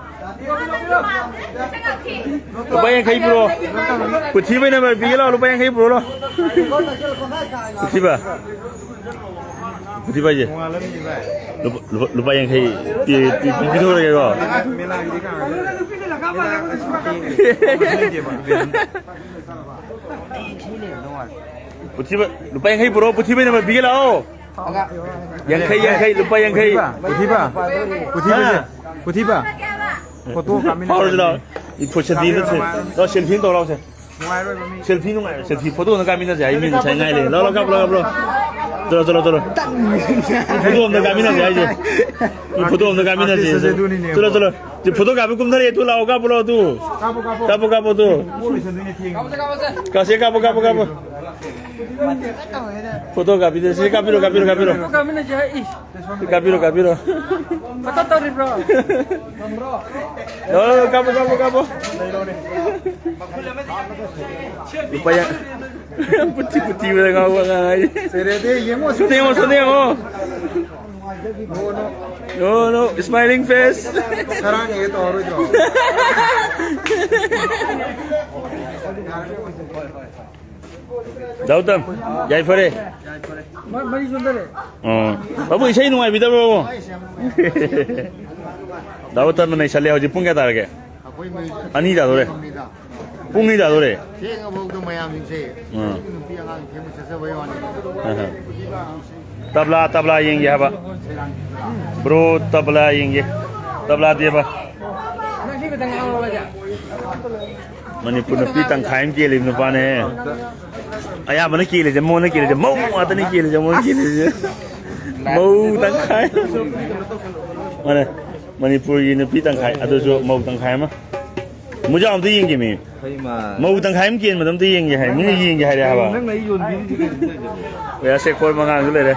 ꯂꯨꯄꯥ ꯌꯥꯡꯈꯩ ꯄꯤꯔꯛꯑꯣ꯫ ꯄꯨꯊꯤꯕꯩ ꯅꯝꯕꯔ ꯄꯤꯒꯦ ꯂꯥꯛꯑꯣ, ꯂꯨꯄꯥ ꯌꯥꯡꯈꯩ ꯄꯨꯔꯛꯑꯣ ꯂꯥꯛꯑꯣ꯫ ꯄꯨꯊꯤꯕ꯫ ꯄꯨꯊꯤꯕ ꯍꯥꯏꯁꯦ꯫ ꯂꯨꯄꯥ, ꯂꯨꯄꯥ, ꯂꯨꯄꯥ ꯌꯥꯡꯈꯩ ꯄꯤ-, ꯄꯤ-, ꯄꯤ-, ꯄꯤꯊꯣꯛꯈ꯭ꯔꯒꯦꯀꯣ꯫ ꯄꯨꯊꯤꯕ, ꯂꯨꯄꯥ ꯌꯥꯡꯈꯩ ꯄꯨꯔꯛꯑꯣ, ꯄꯨꯊꯤꯕꯩ ꯅꯝꯕꯔ ꯄꯤꯒꯦ ꯂꯥꯛꯑꯣ꯫ ꯌꯥꯡꯈꯩ, ꯌꯥꯡꯈꯩ, ꯂꯨꯄꯥ ꯌꯥꯡꯈꯩ꯫ ꯄꯨꯊꯤꯕ, ꯄꯨꯊꯤꯕ, ꯍꯥ? ꯄꯨꯊꯤꯕ꯫ ꯐꯣꯇꯣ ꯀꯥꯞꯃꯤꯟꯅꯁꯦ꯫ ꯐꯥꯎꯔꯁꯤ ꯂꯥꯛꯑꯣ꯫ ꯏ ꯐꯣ-, ꯁꯦꯜꯐꯤ ꯑꯃ ꯇꯧꯁꯦ꯫ ꯂꯥꯛꯑꯣ, ꯁꯦꯜꯐꯤ ꯑꯃ ꯇꯧꯔ ꯂꯥꯛꯑꯣꯁꯦ꯫ ꯅꯨꯡꯉꯥꯏꯔꯣꯏꯕ ꯃꯤ꯫ ꯁꯦꯜꯐꯤ ꯅꯨꯡꯉꯥꯏꯔꯣꯏ꯫ ꯁꯦꯜꯐꯤ ꯐꯣꯇꯣ ꯑꯝꯇ ꯀꯥꯞꯃꯤꯟꯅꯁꯦ꯫ ꯑꯩ ꯃꯤ ꯉꯁꯥꯏ ꯉꯥꯏ ꯂꯩꯔꯦ꯫ ꯂꯥꯛꯑꯣ, ꯂꯥꯛꯑꯣ, ꯀꯥꯞꯄꯣ, ꯂꯥꯛꯑꯣ, ꯀꯥꯞꯄꯣ, ꯂꯥꯛꯑꯣ꯫ ꯆꯠꯂꯣ, ꯆꯠꯂꯣ, ꯆꯠꯂꯣ꯫ ꯏ ꯐꯣꯇꯣ ꯑꯝꯇ ꯀꯥꯞꯃꯤꯟꯅꯁꯦ ꯍꯥꯏꯁꯦ꯫ ꯏ ꯐꯣꯇꯣ ꯑꯝꯇ ꯀꯥꯞꯃꯤꯟꯅꯁꯦ꯫ ꯑꯥꯔꯇꯤꯁ ꯑꯁꯦ ꯑꯗꯨꯅꯤꯅꯦ꯫ ꯆꯠꯂꯣ, ꯆꯠꯂꯣ꯫ ꯏ ꯐꯣꯇꯣ ꯀꯥꯞꯄ ꯀꯨꯝꯊꯔꯛꯑꯦ꯫ ꯇꯨ ꯂꯥꯛꯑꯣ, ꯀꯥꯞꯄꯣ ꯂꯥꯛꯑꯣ, ꯇꯨ꯫ ꯀꯥꯞꯄꯣ, ꯀꯥꯞꯄꯣ꯫ ꯀꯥꯞꯄꯣ, ꯀꯥꯞꯄꯣ, ꯇꯨ꯫ ꯄꯣꯠ ꯂꯣꯏꯁꯟꯗꯣꯏꯅꯦ ꯊꯦꯡꯉꯦ꯫ ꯀꯥꯁꯦ, ꯀꯥꯞꯄꯣ, ꯀꯥꯞꯄꯣ, ꯀꯥꯞꯄꯣ꯫ ꯐꯣꯇꯣ ꯀꯥꯞꯄꯤꯗꯦ꯫ ꯁꯤ ꯀꯥꯞꯄꯤꯔꯣ, ꯀꯥꯞꯄꯤꯔꯣ, ꯀꯥꯞꯄꯤꯔꯣ꯫ ꯐꯣꯇꯣ ꯀꯥꯞꯃꯤꯟꯅꯁꯦ ꯍꯥꯏ, ꯏꯁ꯫ ꯀꯥꯞꯄꯤꯔꯣ, ꯀꯥꯞꯄꯤꯔꯣ꯫ ꯐꯣꯇꯣ ꯇꯧꯔꯤꯕ꯭ꯔꯣ? ꯑꯣ, ꯀꯥꯞꯄꯣ, ꯀꯥꯞꯄꯣ, ꯀꯥꯞꯄꯣ꯫ ꯂꯨꯄꯥ ꯌꯥ-, ꯄꯨꯊꯤ, ꯄꯨꯊꯤꯕꯗ ꯉꯥꯎꯕ ꯑꯉꯥꯡ ꯍꯥꯏꯁꯦ꯫ ꯁꯦꯔꯦꯗꯤ, ꯌꯦꯡꯉꯣ, ꯁꯨꯝ ꯌꯦꯡꯉꯣ, ꯁꯨꯝ ꯌꯦꯡꯉꯣ꯫ No, no, smiling face. ꯁꯔꯥꯡꯉꯦ ꯇꯧꯔꯣꯏꯗ꯭ꯔꯣ? ꯗꯥ ꯎꯇꯝ, ꯌꯥꯏꯐꯔꯦ꯫ ꯃ-, ꯃꯔꯤ ꯆꯣꯟꯊꯔꯦ꯫ ꯑꯣ꯫ ꯕꯥꯕꯨ, ꯏꯁꯩ ꯅꯨꯡꯉꯥꯏꯕꯤꯗꯕ꯭ꯔꯣ? ꯗꯥ ꯎꯇꯝꯅ ꯅꯩꯁꯜꯂꯦ꯫ ꯍꯧꯖꯤꯛ ꯄꯨꯡ ꯀꯌꯥ ꯇꯥꯔꯒꯦ? ꯑꯩꯈꯣꯏ ꯃꯔꯤ ꯑꯅꯤ ꯇꯥꯗꯣꯔꯦ꯫ ꯄꯨꯡ ꯑꯅꯤ ꯇꯥꯗꯣꯔꯦ꯫ ꯊꯦꯡꯉꯐꯥꯎꯗ ꯃꯌꯥꯝꯁꯤꯡꯁꯦ ꯑꯥ꯫ ꯅꯨꯄꯤ ꯑꯉꯥꯡ ꯊꯦꯡꯅ ꯆꯠꯆꯕꯩ ꯋꯥꯅꯤ꯫ ꯑꯍ꯫ ꯇꯕ꯭ꯂꯥ, ꯇꯕ꯭ꯂꯥ ꯌꯦꯡꯒꯦ ꯍꯥꯏꯕ꯫ ꯕ꯭ꯔꯣ, ꯇꯕ꯭ꯂꯥ ꯌꯦꯡꯒꯦ꯫ ꯇꯕ꯭ꯂꯥ ꯗꯦꯕ꯫ ꯃꯅꯤꯄꯨꯔ ꯅꯨꯄꯤ ꯇꯪꯈꯥꯏ ꯑꯃ ꯀꯦꯜꯂꯤꯕ ꯅꯨꯄꯥꯅꯦ꯫ ꯑꯌꯥꯝꯕꯅ ꯀꯦꯜꯂꯤꯁꯦ, ꯃꯉꯣꯟꯗ ꯀꯦꯜꯂꯤꯁꯦ, ꯃꯧ ꯉꯥꯛꯇꯅꯤ ꯀꯦꯜꯂꯤꯁꯦ, ꯃꯉꯣꯟꯗ ꯀꯦꯜꯂꯤꯁꯦ꯫ ꯃꯧ ꯇꯪꯈꯥꯏ꯫ ꯃꯥꯅꯦ, ꯃꯅꯤꯄꯨꯔꯒꯤ ꯅꯨꯄꯤ ꯇꯪꯈꯥꯏ, ꯑꯗꯨꯁꯨ ꯃꯧ ꯇꯪꯈꯥꯏ ꯑꯃ꯫ ꯃꯨꯖꯥꯎ ꯑꯝꯇ ꯌꯦꯡꯒꯦ ꯃꯤ꯫ ꯍꯩꯃꯥ꯫ ꯃꯧ ꯇꯪꯈꯥꯏ ꯑꯃ ꯀꯦꯟꯕꯗꯣ ꯑꯝꯇ ꯌꯦꯡꯒꯦ ꯍꯥꯏ, ꯃꯤꯅ ꯌꯦꯡꯒꯦ ꯍꯥꯏꯔꯦ ꯍꯥꯏꯕ꯫ ꯅꯪꯅ ꯑꯩ ꯌꯣꯟꯕꯤꯔꯤꯁꯦ ꯀꯩꯅꯣ? ꯌꯥꯁꯦ, ꯀꯣꯏ ꯃꯉꯥꯡꯁꯨ ꯂꯩꯔꯦ꯫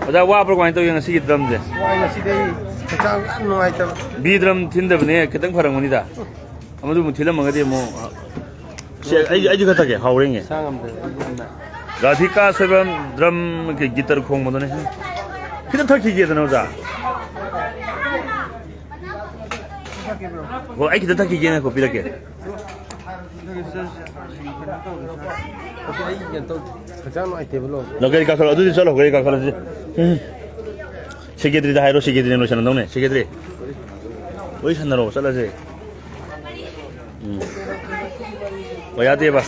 ꯑꯣꯖꯥ, ꯋꯥꯕ꯭ꯔꯣ ꯀꯃꯥꯏꯅ ꯇꯧꯒꯦ ꯉꯁꯤꯒꯤ ꯗ꯭ꯔꯝꯁꯦ? ꯋꯥꯏ, ꯉꯁꯤꯗꯤ ꯑꯩ ꯍꯛꯆꯥꯡ ꯌꯥꯝ ꯅꯨꯡꯉꯥꯏꯇꯕ꯫ ꯕꯤ ꯗ꯭ꯔꯝ ꯊꯤꯟꯗꯕꯅꯦ, ꯈꯤꯇꯪ ꯐꯔꯝꯒꯅꯤꯗ꯫ ꯑꯃꯗꯨ ꯑꯃꯨꯛ ꯊꯤꯜꯂꯝꯃꯒꯗꯤ ꯑꯃꯨꯛ, ꯁꯦ, ꯑꯩ, ꯑꯩꯁꯨ ꯈꯔ ꯊꯛꯀꯦ, ꯍꯥꯎꯔꯦꯅꯦ꯫ ꯁꯥ ꯉꯝꯗ꯭ꯔꯦ, ꯑꯩ ꯌꯥꯝꯅ꯫ ꯔꯥꯙꯤꯀꯥ ꯁꯣꯏꯕꯝ ꯗ꯭ꯔꯝ ꯒꯤ-, ꯒꯤꯇꯔ ꯈꯣꯡꯕꯗꯨꯅꯦ꯫ ꯈꯤꯇꯪ ꯊꯛꯈꯤꯒꯦꯗꯅ, ꯑꯣꯖꯥ꯫ ꯍꯣꯏ, ꯑꯩ ꯈꯤꯇꯪ ꯊꯛꯈꯤꯒꯦ, ꯉꯥꯏꯈꯣ, ꯄꯤꯔꯛꯀꯦ꯫ ꯑꯩ ꯀꯩꯅꯣ ꯇꯧꯗꯦ, ꯍꯛꯆꯥꯡ ꯅꯨꯡꯉꯥꯏꯇꯦꯕ, ꯂꯣ꯫ ꯅꯪ ꯒꯥꯔꯤ ꯀꯥꯈꯠꯂꯣ, ꯑꯗꯨꯗꯤ ꯆꯠꯂꯣ, ꯒꯥꯔꯤ ꯀꯥꯈꯠꯂꯁꯤ꯫ ꯎꯝ꯫ ꯁꯦꯀ꯭ꯔꯦꯇꯔꯤꯗ ꯍꯥꯏꯔꯣ, ꯁꯦꯀ꯭ꯔꯦꯇꯔꯤꯅ ꯂꯣꯏꯁꯟꯅꯗꯧꯅꯦ꯫ ꯁꯦꯀ꯭ꯔꯦꯇꯔꯤ, ꯋꯥꯔꯤ ꯁꯥꯟꯅꯔꯣ, ꯆꯠꯂꯁꯦ꯫ ꯎꯝ꯫ ꯑꯣ, ꯌꯥꯗꯦꯕ꯫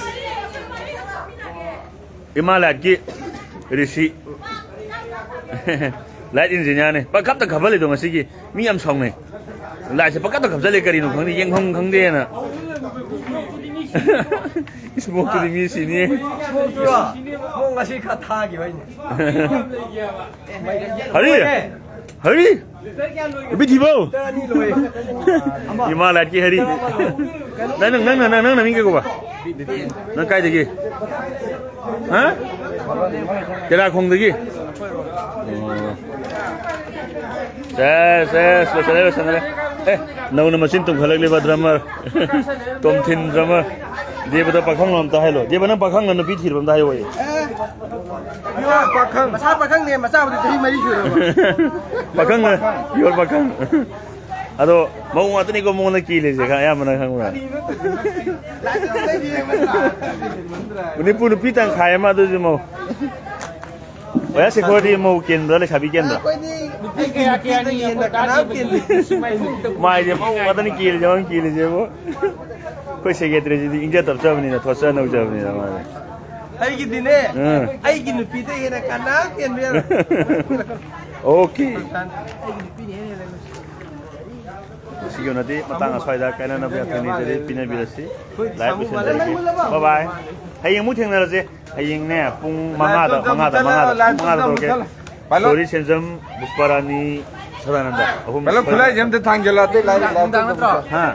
ꯏꯃꯥ ꯂꯥꯏꯠꯀꯤ ꯔꯤꯁꯤ꯫ ꯂꯥꯏꯠ ꯏꯟꯖꯤꯅꯤꯌꯥꯔꯅꯤ꯫ ꯄꯪꯈꯞꯇ ꯈꯞꯍꯜꯂꯤꯗꯣ ꯉꯁꯤꯒꯤ꯫ ꯃꯤ ꯌꯥꯝ ꯁꯥꯎꯅꯩ꯫ ꯂꯥꯏꯠꯁꯦ ꯄꯪꯈꯞꯇ ꯈꯞꯆꯜꯂꯦ, ꯀꯔꯤꯅꯣ ꯈꯪꯗꯦ, ꯌꯦꯡꯐꯝ ꯈꯪꯗꯦꯅ꯫ ꯏꯁꯃꯣꯛꯇꯨꯗꯤ ꯃꯤ ꯁꯤꯅꯤ꯫ ꯏꯁꯃꯣꯛꯇꯨꯔꯣ? ꯏꯁꯃꯣꯛ ꯉꯁꯤ ꯈꯔ ꯊꯥꯈꯤꯕ ꯑꯩꯅ꯫ ꯍꯔꯤ! ꯍꯔꯤ! ꯅꯨꯄꯤ ꯊꯤꯕꯧ! ꯏꯃꯥ ꯂꯥꯏꯠꯀꯤ ꯍꯔꯤ꯫ ꯅꯪ, ꯅꯪ, ꯅꯪ, ꯅꯪ, ꯅꯪ ꯅꯃꯤꯡ ꯀꯩ ꯀꯧꯕ? ꯅꯪ ꯀꯥꯏꯗꯒꯤ? ꯍꯥ? ꯇꯦꯔꯥꯈꯣꯡꯗꯒꯤ? ꯑꯣ꯫ ꯁꯦꯁ, ꯁꯦꯁ, ꯂꯣꯏꯁꯟꯅꯔꯦ, ꯂꯣꯏꯁꯟꯅꯔꯦ꯫ ꯑꯦ, ꯅꯧꯅ ꯃꯆꯤꯟ ꯇꯨꯝꯈꯠꯂꯛꯂꯤꯕ ꯗ꯭ꯔꯃꯔ꯫ ꯇꯣꯝꯊꯤꯟ ꯗ꯭ꯔꯃꯔ꯫ ꯗꯦꯕꯗ ꯄꯥꯈꯪ ꯑꯝꯇ ꯍꯥꯏꯂꯣ꯫ ꯗꯦꯕ, ꯅꯪ ꯄꯥꯈꯪ ꯅꯨꯄꯤ ꯊꯤꯔꯕ ꯑꯝꯇ ꯍꯥꯏꯌꯣ꯫ ꯄꯥꯈꯪ꯫ ꯃꯁꯥ ꯄꯥꯈꯪꯅꯦ, ꯃꯆꯥꯕꯨꯗꯤ ꯆꯍꯤ ꯃꯔꯤ ꯁꯨꯔꯕ꯫ ꯄꯥꯈꯪꯅ, ꯌꯣꯔ ꯄꯥꯈꯪ꯫ ꯑꯗꯣ ꯃꯧ ꯉꯥꯛꯇꯅꯤꯀꯣ ꯃꯉꯣꯟꯗ ꯀꯦꯜꯂꯤꯁꯦ, ꯈꯪ-, ꯑꯌꯥꯝꯕꯅ ꯈꯪꯕ꯭ꯔꯥ? ꯃꯅꯤꯄꯨꯔ ꯅꯨꯄꯤ ꯇꯪꯈꯥꯏ ꯑꯃ ꯑꯗꯨꯁꯨ ꯃꯧ꯫ ꯑꯣꯖꯥ ꯁꯦꯈꯣꯔꯗꯤ ꯃꯧ ꯀꯦꯟꯕ꯭ꯔꯥ, ꯂꯩꯁꯥꯕꯤ ꯀꯦꯟꯕ꯭ꯔꯥ? ꯑꯩꯈꯣꯏꯗꯤ ꯅꯨꯄꯤ ꯀꯌꯥ ꯀꯌꯥꯅ ꯌꯦꯡꯕ ꯀꯅꯥꯝ ꯀꯦꯟꯗꯦ꯫ ꯃꯥꯏꯁꯦ ꯃꯧ ꯉꯥꯛꯇꯅꯤ ꯀꯦꯜꯂꯤꯁꯦ, ꯃꯥꯅ ꯀꯦꯜꯂꯤꯁꯦꯕꯨ꯫ ꯑꯩꯈꯣꯏ ꯁꯦꯀ꯭ꯔꯦꯇꯔꯤꯁꯤꯗꯤ ꯏꯪꯖ ꯇꯞꯆꯕꯅꯤꯅ, ꯊꯣꯠꯆ ꯅꯧꯖꯕꯅꯤꯅ ꯃꯥꯁꯦ꯫ ꯑꯩꯒꯤꯗꯤꯅꯦ, ꯎꯝ꯫ ꯑꯩꯒꯤ ꯅꯨꯄꯤꯗ ꯍꯦꯟꯅ ꯀꯅꯥꯝ ꯀꯦꯟꯕ ꯌꯥꯔꯣꯏ꯫ ꯑꯣꯀꯦ꯫ ꯑꯩꯒꯤ ꯅꯨꯄꯤꯅ ꯍꯦꯟꯅ ꯍꯦꯜꯂꯦ꯫ ꯁꯤꯒꯤ ꯑꯣꯏꯅꯗꯤ ꯃꯇꯥꯡ ꯑꯁ꯭ꯋꯥꯏꯗ ꯀꯥꯏꯅꯅꯕ ꯌꯥꯊꯪ ꯅꯤꯖꯔꯤ, ꯄꯤꯅꯕꯤꯔꯁꯤ꯫ ꯂꯥꯏꯚ ꯂꯣꯏꯁꯤꯟꯖꯔꯒꯦ꯫ ꯕꯥꯏ ꯕꯥꯏ꯫ ꯍꯌꯦꯡ ꯑꯃꯨꯛ ꯊꯦꯡꯅꯔꯁꯦ꯫ ꯍꯌꯦꯡꯅꯦ ꯄꯨꯡ ꯃꯉꯥꯗ, ꯃꯉꯥꯗ, ꯃꯉꯥꯗ, ꯃꯉꯥꯗ ꯇꯧꯔꯛꯀꯦ꯫ ꯁꯣꯔꯤ ꯁꯦꯟꯖꯝ, ꯄꯨꯁꯄꯥꯔꯥꯅꯤ, ꯁꯗꯥꯅꯟꯗ ꯑꯍꯨꯝ ꯄꯨꯂꯞ ꯈꯨꯠꯂꯥꯏꯁꯦ ꯑꯝꯇ ꯊꯥꯡꯖꯜꯂꯣ, ꯑꯇꯩ ꯂꯥꯏꯚ ꯂꯥꯏꯚ ꯅꯨꯡꯗꯥꯡ ꯅꯠꯇ꯭ꯔꯣ? ꯍꯥ?